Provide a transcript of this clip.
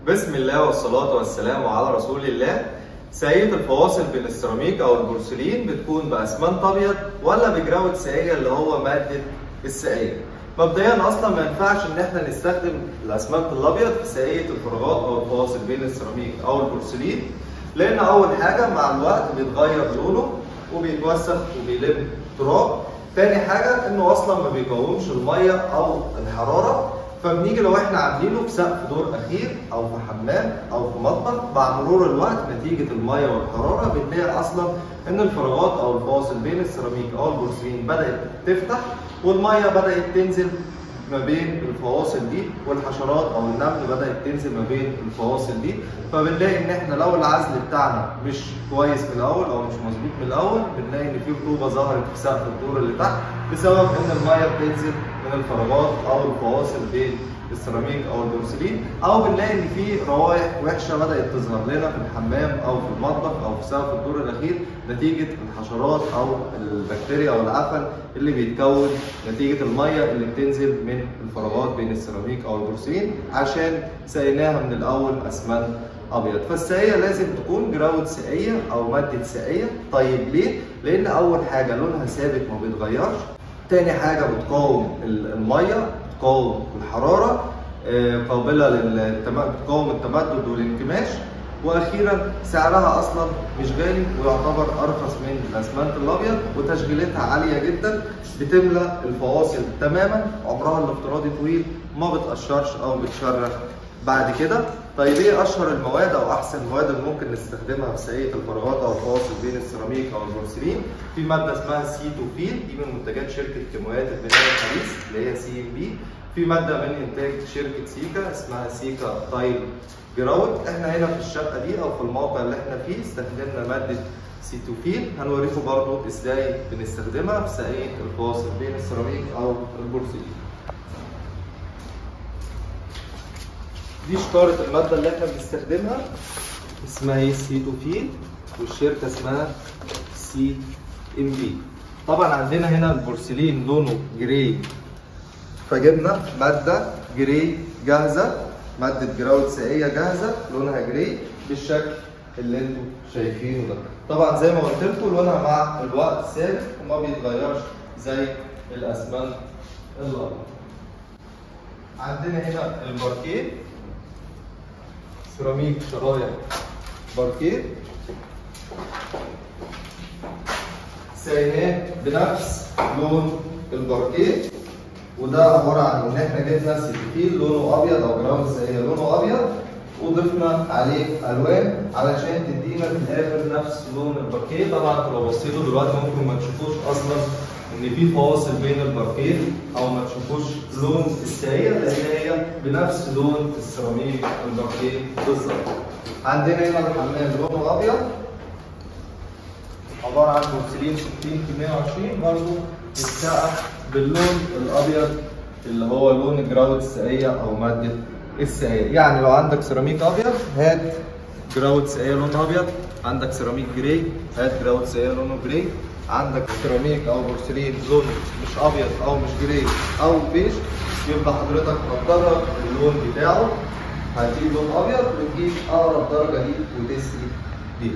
بسم الله والصلاة والسلام على رسول الله. سقاية الفواصل بين السيراميك أو البورسلين بتكون بأسمنت أبيض ولا ب grout سقاية اللي هو مادة السقاية؟ مبدئيا أصلا ما ينفعش إن احنا نستخدم الأسمنت الأبيض في سقاية الفراغات أو الفواصل بين السيراميك أو البورسلين، لأن أول حاجة مع الوقت بيتغير لونه وبيتوسخ وبيلم تراب. تاني حاجة إنه أصلا ما بيقاومش المية أو الحرارة، فبنيجي لو احنا عاملينه في سقف دور اخير او في حمام او في مطبخ، مع مرور الوقت نتيجة المية والحرارة بنلاقي اصلا ان الفراغات او الفواصل بين السيراميك او البورسلين بدات تفتح والمية بدات تنزل ما بين الفواصل دي، والحشرات او النمل بدات تنزل ما بين الفواصل دي. فبنلاقي ان احنا لو العزل بتاعنا مش كويس من الاول او مش مظبوط من الاول، بنلاقي ان في رطوبة ظهرت في سقف الدور اللي تحت بسبب ان المية بتنزل من الفراغات او الفواصل بين السيراميك او البورسلين، او بنلاقي ان في روايح وحشة بدات تظهر لنا في الحمام او في المطبخ او في سقف الدور الاخير نتيجة الحشرات او البكتيريا او العفن اللي بيتكون نتيجة المية اللي بتنزل من الفراغات بين السيراميك او البورسلين عشان سقيناها من الاول اسمنت ابيض. فالسقايه لازم تكون grout سقاية او مادة سقاية. طيب ليه؟ لان اول حاجة لونها ثابت ما بيتغيرش، تاني حاجة بتقاوم المية، بتقاوم الحرارة، قابله بتقاوم التمدد والانكماش، واخيرا سعرها اصلا مش غالي ويعتبر ارخص من الاسمنت الابيض، وتشغيلتها عالية جدا، بتملى الفواصل تماما، عمرها الافتراضي طويل، ما بتقشرش او بتشرخ بعد كده. طيب ايه اشهر المواد او احسن المواد اللي ممكن نستخدمها في سقاية الفراغات او الفواصل بين السيراميك او البورسلين؟ في مادة اسمها سيتوفيل، دي من منتجات شركة كيماويات البناء الحديث اللي هي CMP. في مادة من انتاج شركة سيكا اسمها سيكا tile grout. احنا هنا في الشقة دي او في الموقع اللي احنا فيه استخدمنا مادة سيتوفيل، هنوريكم برضو ازاي بنستخدمها في سقاية الفواصل بين السيراميك او البورسلين. دي شكارة المادة اللي احنا بنستخدمها اسمها ايه؟ سيتوفيل، والشركة اسمها CMP. طبعا عندنا هنا البورسلين لونه gray، فجبنا مادة gray جاهزة، مادة grout سقاية جاهزة لونها gray بالشكل اللي انتم شايفينه ده. طبعا زي ما قلت لكم لونها مع الوقت ثابت وما بيتغيرش زي الاسمنت الابيض. عندنا هنا الباركيه، سيراميك شرايح باركيه، سايناه بنفس لون الباركيه، وده عبارة عن ان احنا جبنا سيتوفيل لونه ابيض او grout سقاية لونه ابيض وضفنا عليه الوان علشان تدينا في الاخر نفس لون الباركيه. طبعا انتوا لو بصيتوا دلوقتي ممكن ما تشوفوش اصلا ان في فواصل بين الباركيه او ما تشوفوش لون السقاية لان هي بنفس لون السيراميك الباركيه بالظبط. عندنا هنا الحمام لونه ابيض عبارة عن بورسلين 60 في 120 برضه اتسقى باللون الابيض اللي هو لون grout السقاية او مادة السقاية. يعني لو عندك سيراميك ابيض هات grout سقاية لون ابيض، عندك سيراميك gray هات grout سقاية لونه gray، عندك سيراميك او بورسلين لونه مش ابيض او مش gray او بيج يبقى حضرتك هتدرج اللون بتاعه، هتجيب لون ابيض وتجيب اقرب درجه ليه وتسقي بيها.